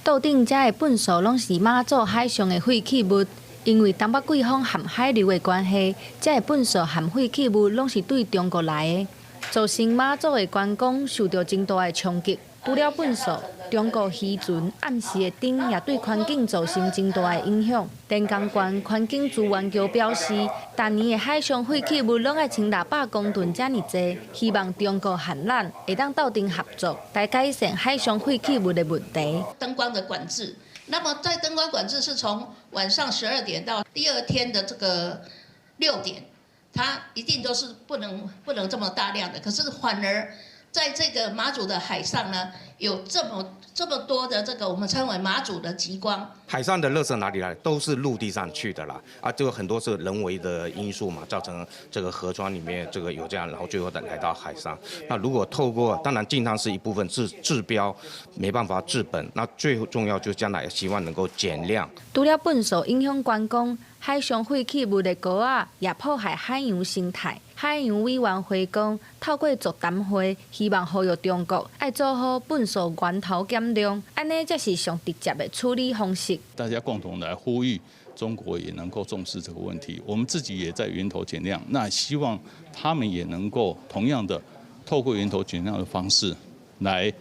島頂遮的糞埽攏是馬祖海上的廢棄物。因為東北季風和海流的關係，遮的糞埽和廢棄物攏是對中國來的，造成馬祖的觀光受著真大的衝擊。除了糞埽，中國漁船暗時的燈也對環境造成真大的影響。連江縣環境資源局表示，逐年的海上廢棄物攏愛千六百公噸遮爾濟，希望中國和咱會當鬥陣合作，來改善海上廢棄物的問題。燈光的管制，那麼在燈光管制是從晚上12點到第二天的這個6點，它一定都是不能這麼大量的。可是反而在這個馬祖的海上呢，有這麼多的這個我們稱為馬祖的極光。海上的垃圾哪裡來？都是陸地上去的啦。啊，這個很多是人為的因素嘛，造成這個河川裡面這個有這樣，然後最後再來到海上。那如果透過，當然淨灘是一部分治治標，沒辦法治本。那最重要就是將來希望能夠減量。除了糞埽影響觀光，海上廢棄物的膏仔也破壞海洋生態。海洋委員會講，透過座談會，希望呼籲中國愛做好糞埽源頭減量，按呢才是上直接的處理方式。大家共同來呼籲中國也能夠重視這個問題，我們自己也在源頭減量，那希望他們也能夠同樣的透過源頭減量的方式來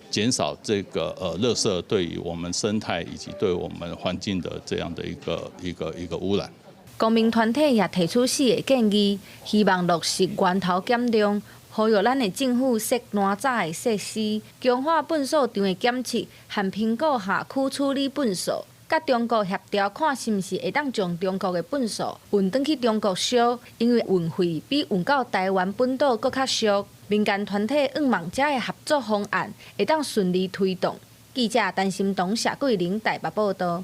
減少這個垃圾對於我們生態以及對我們環境的這樣的一個污染。公民團體也提出四個建議，希望落實源頭減量，呼籲咱的政府設攔閘的設施，強化糞埽場的檢測和評估轄區處理糞埽，佮中國協調看是毋是會當將中國的糞埽運轉去中國燒，因為運費比運到台灣本島閣較俗。民間團體向望這个合作方案會當順利推動。記者陳心彤、謝桂玲台北報道。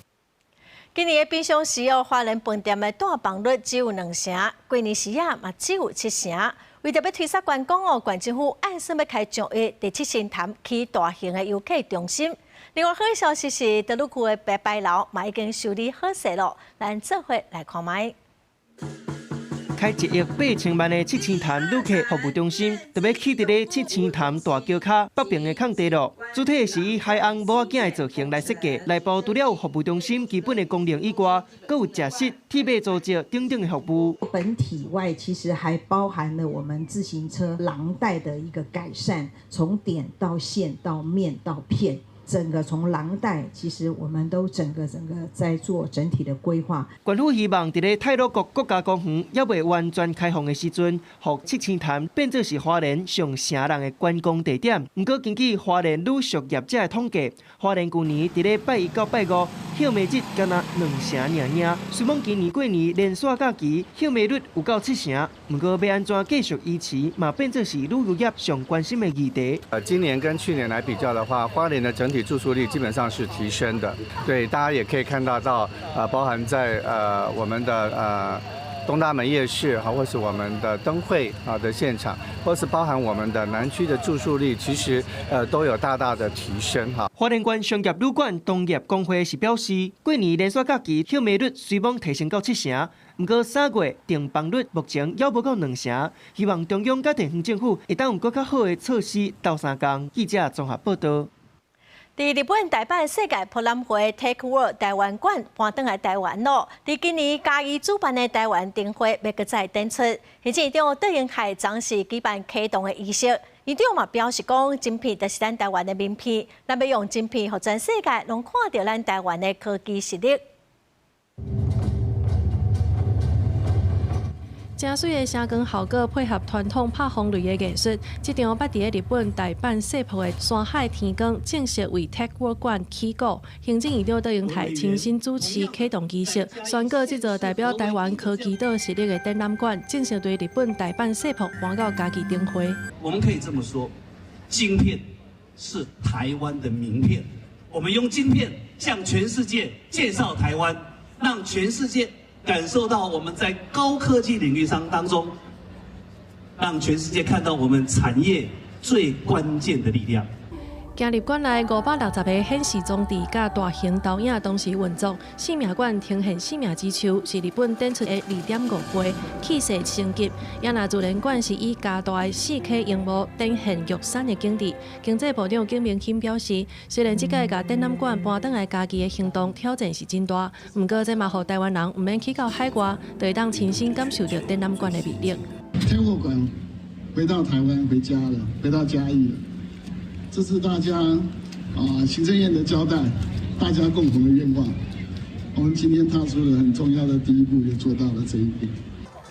今年的平常時哦，花蓮飯店的訂房率只有2成，過年時仔嘛只有7成。為著欲推捒觀光哦，縣政府按算欲開上億佇七星潭起大型的遊客中心。另外，好消息是，德魯固的白牌樓嘛已經修理好勢囉，咱做伙來看覓。開1億8千萬的七星潭旅客服務中心，特別起佇咧七星潭大橋跤北邊的空地路。主體是以海翁母仔囝的造型來設計，內部除了有服務中心基本的功能以外，閣有食肆、鐵馬租借等等的服務。本體外，其實還包含了我們自行車廊帶的一個改善，從點到線到面到片。整個從廊帶，其實我們都整個在做整體的規劃。縣府希望佇咧太魯閣國家公園猶未完全開放的時陣，予七星潭變做是花蓮上城人的觀光地點。毋過根據花蓮旅宿業者的統計，花蓮舊年佇咧拜一到拜五歇賣日敢若2成爾爾。雖罔今年過年連續假期歇賣率有到7成，毋過欲按怎繼續維持，嘛變做是旅遊業上關心的議題。今年跟去年來比較的話，花蓮的整體住宿率基本上是提升的，對，大家也可以看到到，包含在我們的東大門夜市哈，或是我們的燈會啊的現場，或是包含我們的南區的住宿率，其實都有大大的提升哈。花蓮縣商業旅館同業公會是表示，過年連續假期歇賣率雖罔提升到7成，毋過3月訂房率目前猶無到2成，希望中央佮地方政府會當有閣較好的措施鬥相共。記者綜合報道。佇日本大阪世界博覽會 Tech World 台灣館搬轉來台灣囉。佇今年嘉義主辦的台灣燈會欲閣再展出。行政院長卓榮泰昨是舉辦啟動的儀式，院長嘛表示講，晶片就是咱台灣的名片，咱欲用晶片，予全世界攏看著咱台灣的科技實力。誠媠的聲光效果配合傳統拍風雷的藝術，這場捌佇咧日本大阪世博的山海天光正式為 Tech World 館起鼓。行政院長卓榮泰親身主持啟動儀式，宣告這座代表台灣科技島實力的展覽館正式對日本大阪世博搬到嘉義燈會。我們可以這麼說，晶片是台灣的名片。我們用晶片向全世界介紹台灣，讓全世界感受到我們在高科技領域上當中，讓全世界看到我們產業最關鍵的力量。進入館內560個顯示裝置佮大型投影同時運作，生命館呈現生命之樹，是日本展出的2.5倍，氣勢升級。也若自然館是以加大的4K螢幕展現玉山的景致。經濟部長景明鑫表示，雖然這屆共展覽館搬轉來嘉義的行動挑戰是真大，毋過這嘛予台灣人毋免去到海外，就會當親身感受著展覽館的魅力。天國館回到台灣回家了，回到嘉義了。這是大家啊行政院的交代，大家共同的願望。我們今天踏出了很重要的第一步，也做到了這一點。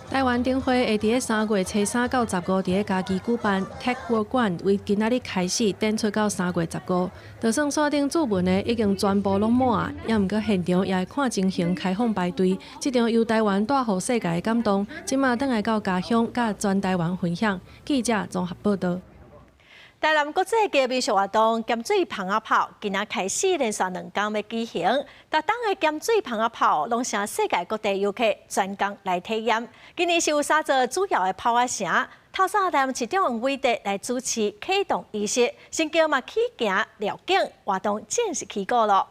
台灣燈會會佇咧3月初3到15，佇咧嘉義舉辦 Tech World 館，為今仔日開始展出到3月15。就算線頂注文的已經全部攏滿啊，猶毋過現場也會看情形開放排隊。這場由台灣帶予世界的感動，這馬轉來到家鄉，佮全台灣分享。記者綜合報道。台南國際嘅民俗活動鹹水蜂仔炮，今仔開始連續兩工欲舉行。逐冬的鹹水蜂仔炮，攏成世界各地遊客專工來體驗。今年是有三座主要的炮仔城，透早台南市長黃偉哲來主持啟動儀式，神轎嘛起行繞境，活動正式起鼓囉。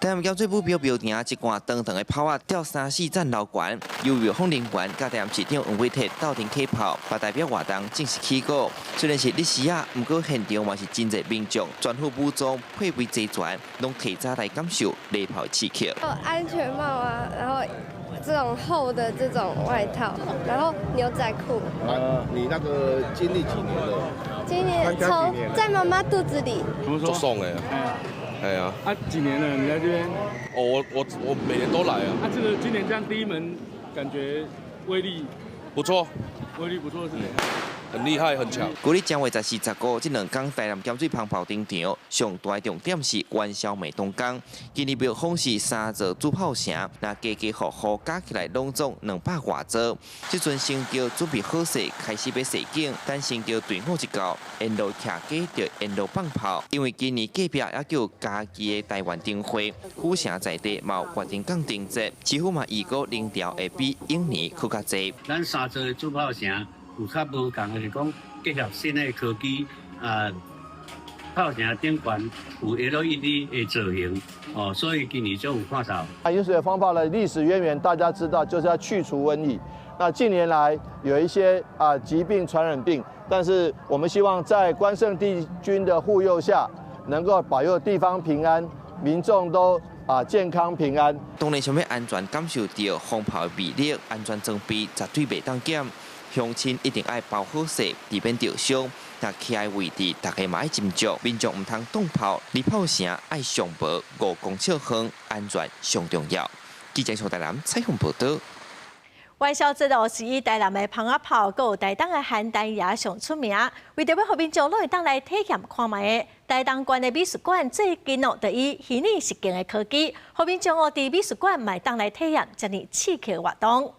台南鹹水舞廟廟埕一貫長長的炮仔吊三四層樓懸，由廟方人員佮台南市長黃偉哲鬥陣啟炮，嘛代表活動正式起鼓。雖然是日時仔，毋過現場嘛是真濟民眾全副武裝，配備齊全，攏提早來感受禮炮刺激。安全帽啊，然後這種厚的這種外套，然後牛仔褲。啊，你那個經歷幾年了？今年從在媽媽肚子裡。足爽的。哎呀，啊，幾年了？你在這邊？哦，我每年都來啊。啊，這個今年這樣第一門，感覺威力不錯，威力不錯是？很厲害，很強。舊曆正月14、15，這兩工台南鹹水蜂炮登場，上大重點是元宵暝當工。今年廟方是三座主炮城，若家家戶戶加起來攏總200外座。這陣神轎準備好勢，開始欲示警。等神轎隊伍一到，沿路徛街就沿路放炮。因為今年隔壁猶閣有嘉義的台灣燈會，府城在地嘛有決定講燈節，似乎嘛預估人潮會比往年閣較濟。咱三座的主炮城。有較無仝的是講結合新的科技啊，炮城頂懸有 LED 的造型哦，所以今年就有看頭。啊，飲水蜂炮的歷史淵源，大家知道就是要去除瘟疫。那近年來有一些啊疾病傳染病，但是我們希望在關聖帝君的護佑下，能夠保佑地方平安，民眾都啊健康平安。當然想欲安全感受著蜂炮的威力，安全裝備絕對袂當減。鄉親一定愛包好勢，避免著傷。若徛的位置，大家嘛愛斟酌，民眾毋通擋炮，離炮城愛上無5公尺遠，安全上重要。記者從台南採訪報道。元宵節路是以台南的蜂仔炮，閣有台東的鹹蛋爺上出名。為著欲予民眾攏會當來體驗看覓的，台東縣的美術館最近哦，就以虛擬實境的科技，予民眾哦佇美術館嘛會當來體驗遮爾刺激的活動。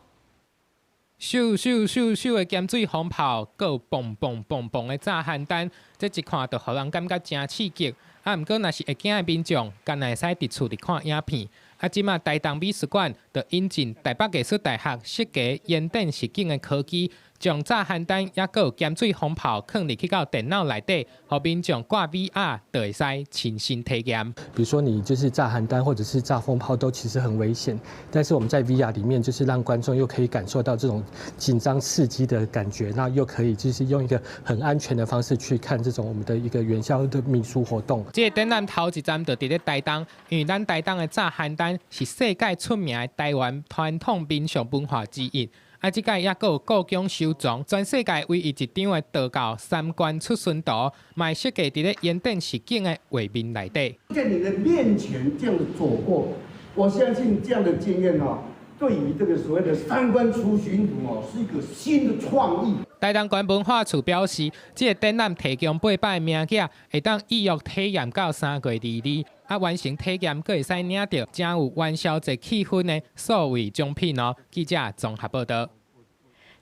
咻咻咻咻的鹹水蜂炮，閣有嘣嘣嘣嘣的炸鹹蛋，這一看就予人感覺誠刺激。啊，毋過若是會驚的民眾，敢若會使佇厝裡看影片。啊，這馬台東美術館就引進台北藝術大學設計延展實境的科技，將炸鹹蛋猶閣有鹹水蜂炮囥入去到電腦內底，予民眾掛 VR 就會使親身體驗。比如說你就是炸鹹蛋或者是炸蜂炮，都其實很危險。但是我們在 VR 裡面，就是讓觀眾又可以感受到這種緊張刺激的感覺，那又可以就是用一個很安全的方式去看這種我們的一個元宵的民俗活動。這個展覽頭一站就佇咧台東，因為咱台東的炸鹹蛋是世界出名的台灣傳統民俗文化之一。啊，這擺猶閣有故宮收藏，全世界唯一一張的道教三官出巡圖，嘛設計佇咧延展實境的畫面內底。在你的面前這樣子走過，我相信這樣的經驗哦，對於這個所謂的三官出巡圖哦，是一個新的創意。台東縣文化處表示，這個展覽提供8擺名額，會當預約體驗到3月22。啊，完成體驗，閣會使領著誠有元宵節氣氛的數位獎品哦。記者綜合報道。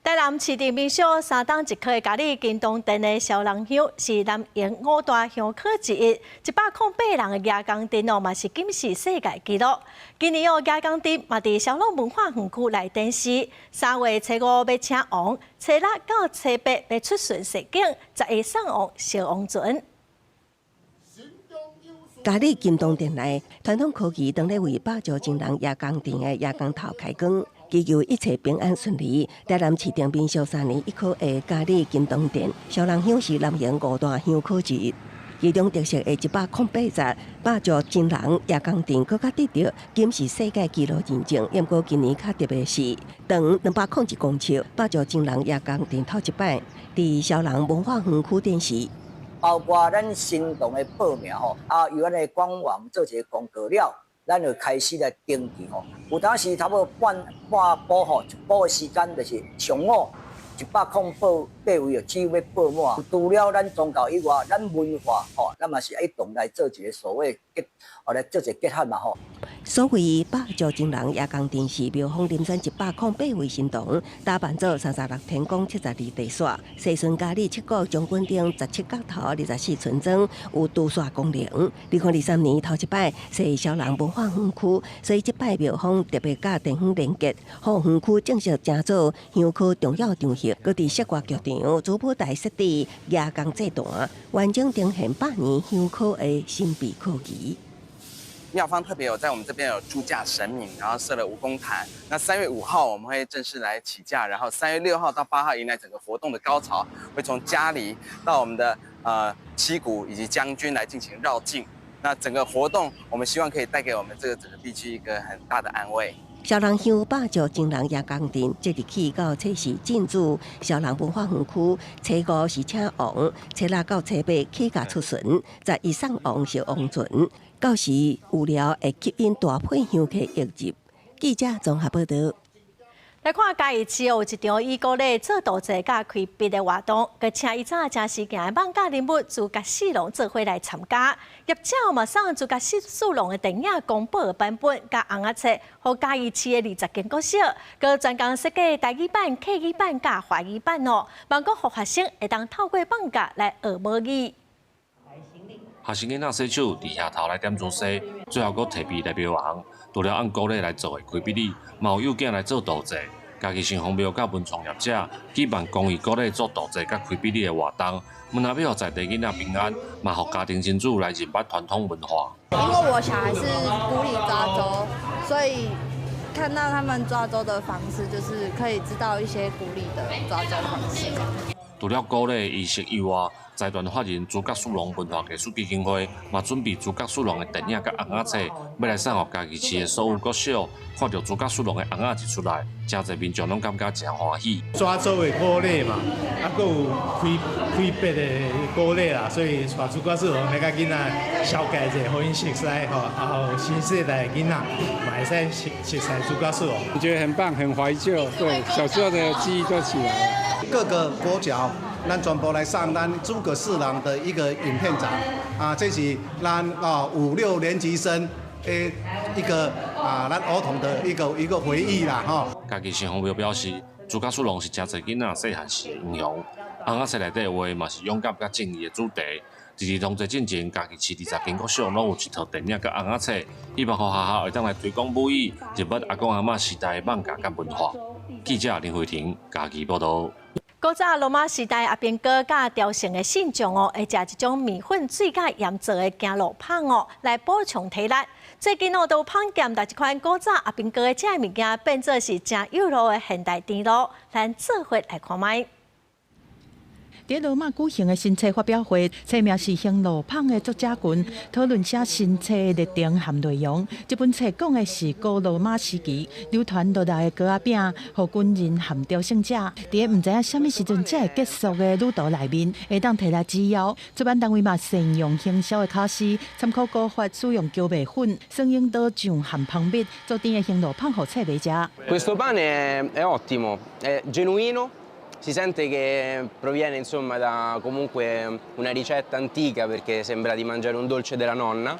台南市鎮民俗三冬一考的佳里金堂殿的燒人香是南瀛五大香火之一，108人的蜈蚣陣哦，嘛是金氏世界紀錄。今年哦，蜈蚣陣嘛佇蕭朗文化園區來展示。3月初5欲請王，初6到初8欲出巡示警，11送王燒王船。佳里金堂殿內傳統科技當咧為百石真人蜈蚣陣的蜈蚣頭開光，祈求一切平安順利。台南市長民俗三年一考的佳里金堂殿燒人香是南瀛五大香火之一，其中特色的108百石真人蜈蚣陣，閣較得著金氏世界紀錄認證。毋過今年較特別是，長201公尺百石真人蜈蚣陣頭一擺佇蕭朗文化園區展示。包括咱神童的報名吼，啊由咱的官網做一个公告了，咱就開始來登記吼。有當時差不多半半晡吼，一晡的時間就是上午108位就只欲報滿。除了咱宗教以外，咱文化吼，咱嘛是愛同來做一个所謂結，哦來做一个結合嘛吼。所謂百石情人夜工陣是廟方遴選108位神童，打扮做36天公72地煞，世孫嘉里七股將軍頂17角頭24村莊有除煞功能。2023年頭一擺是蕭人文化園區，所以這擺廟方特別佮地方連結，予園區正式成做香火重要場合。閣佇室外劇場主舞台設置夜工祭壇，完整呈現百年香火的神秘科技。廟方特別有在我們這邊有駐駕神明，然後設了蜈蚣壇。那3月5號我們會正式來起駕，然後3月6號到8號迎來整個活動的高潮，會從嘉里到我們的七股以及將軍來進行繞境。那整個活動，我們希望可以帶給我們這個整個地區一個很大的安慰。蕭人鄉百石情人夜工陣，即日起到初四進駐蕭人文化園區，初五是請王，初六到初八起駕出巡，11送王是王船。到時預料會吸引大批香客湧入。記者綜合報道。來看嘉義市有一場以古禮做道祭佮開筆的活動，閣請以早誠時行的艋舺人物諸葛四郎做伙來參加。業者嘛送諸葛四郎的電影公報的版本佮尪仔冊，予嘉義市的20間國小，閣專工設計台語版、客語版佮華語版哦，望講予學生會當透過艋舺來學母語。學生囡仔洗手，佇額頭來點珠絲，最後閣提筆來標紅。除了按古禮來做的開筆禮，嘛有幼囝來做道祭。嘉義城隍廟佮文創業者舉辦公益古禮做道祭佮開筆禮的活動，毋但欲予在地囡仔平安，嘛予家庭親子來認捌傳統文化。因為我小孩是古禮抓周，所以看到他們抓周的方式，就是可以知道一些古禮的抓周方式。除了古禮儀式以外，財團法人諸葛四郎文化藝術基金會嘛準備諸葛四郎的電影佮尪仔冊，欲來送予嘉義市的所有國小。看著諸葛四郎的尪仔一出來，誠濟民眾攏感覺誠歡喜。抓周的古禮嘛，啊，閣有開開筆的古禮啦，所以帶諸葛四郎來共囡仔紹介者，予𪜶熟似吼，啊，予新世代的囡仔嘛會使熟熟似諸葛四郎。我覺得很棒，很懷舊，對，小時候的記憶都起來了。各個國小，咱全部來送咱諸葛四郎的一個影片展，啊，這是咱啊五六年級生的一個啊，咱兒童的一個回憶啦，吼。嘉義城隍廟表示，諸葛四郎是誠濟囡仔細漢時的英雄，尪仔冊內底畫嘛是勇敢佮正義的主題。佇兒童節進前，嘉義市20間國小攏有一套電影佮尪仔冊，希望予學校會當來推廣母語，認捌阿公阿嬤時代的艋舺佮文化。記者林慧婷嘉義報道。古早羅馬時代，阿兵哥佮朝聖的信眾哦，會食一種麵粉、水佮鹽做的行路麭哦，來補充體力。最近哦，都有麭店共這款古早阿兵哥食的物件，變做是誠有路的現代甜露，咱做伙來看覓。佇羅馬舉行的新冊發表會，冊名是《行路麭》的作者群討論寫新冊的歷程和內容。這本冊講的是古羅馬時期流傳落來的糕仔餅，予軍人和朝聖者佇毋知影啥物時陣才會結束的旅途內面，會當提來解藥。出版單位嘛善用行銷的巧思，參考古法使用蕎麥粉、酸櫻桃醬和蜂蜜做甜的行路麭，予冊迷食。 Questo pane è ottimo, è genuino. Si sente che proviene, insomma, da comunque una ricetta antica, perché sembra di mangiare un dolce della nonna.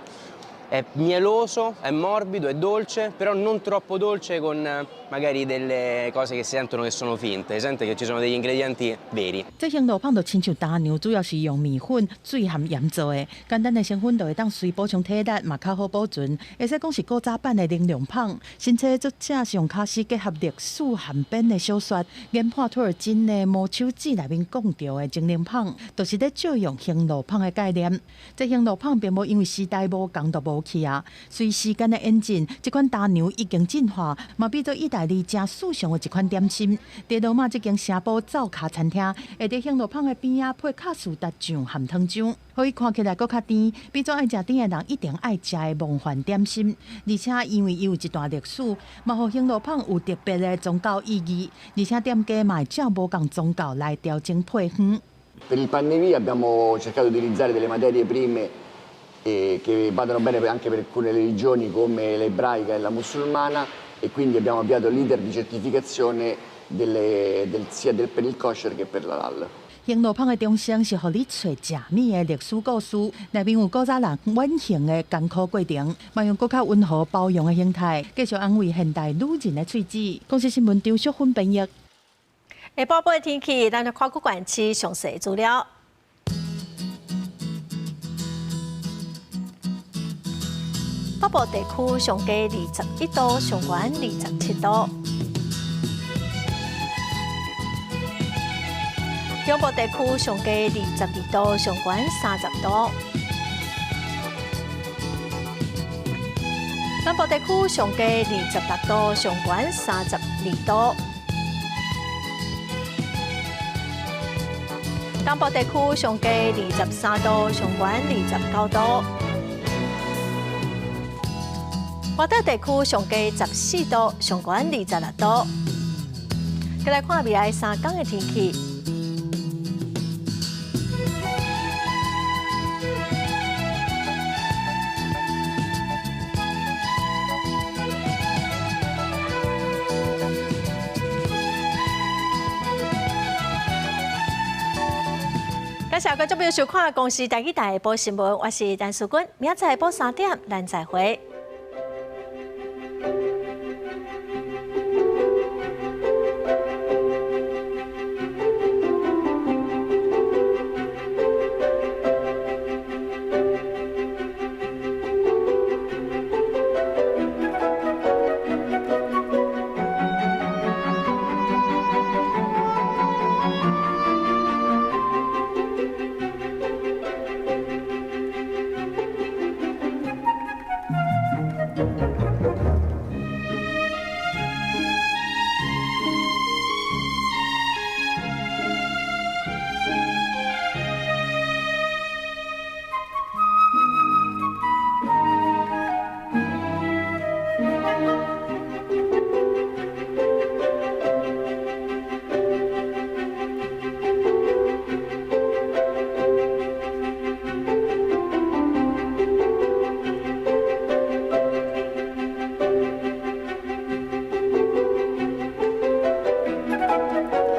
È mieloso, è morbido, è dolce, però non troppo dolce con magari delle cose che si sentono che sono finte, si sente che ci sono degli ingredienti veri. 這行路麭就親像大娘，主要是用麵粉、水和鹽做的，簡單的成分就會當隨補充體力，嘛較好保存。會使講是古早版的能量麭。新冊作者是用巧思結合歷史和編的小說，研判托爾金的《魔手指》內面講著的精靈麭，就是咧借用行路麭的概念。這行路麭並無因為時代無仝就無去啊，隨時間的演進，這款大娘已經進化，嘛變做意大利誠時尚的一款點心。佇羅馬這間城堡灶跤餐廳，會佇行路麭的邊仔配卡士達醬和糖漿，予伊看起來閣較甜，變做愛食甜的人一定愛食的夢幻點心。而且因為伊有一段歷史，嘛予行路麭有特別的宗教意義。而且店家嘛會照無仝宗教來調整配方。Per il pandemia abbiamo cercato di utilizzare delle materie prime che vadano bene anche per alcune religioni come l'ebraica e la musulmana e quindi abbiamo avviato l'iter di certificazione sia per il kosher che per l'halal. 興路坊的中心是予你揣食物的歷史故事，內面有古早人遠行的艱苦過程，嘛用閣較溫和包容的形態，繼續安慰現代女人的喙齒。公視新聞張淑芬編譯。下晡晡的天氣，咱來看各縣市詳細資料。北部地區上低21度，上懸27度。中部地區上低22度，上懸30度。南部地區上低26度，上懸32度。東部地區上低23度，上懸29度。外島地區上低14度，上懸26度。再來看未來3天的天氣。感謝觀眾朋友收看《公視台語台》報新聞，我是陳淑君，明仔載晡3點，咱再會。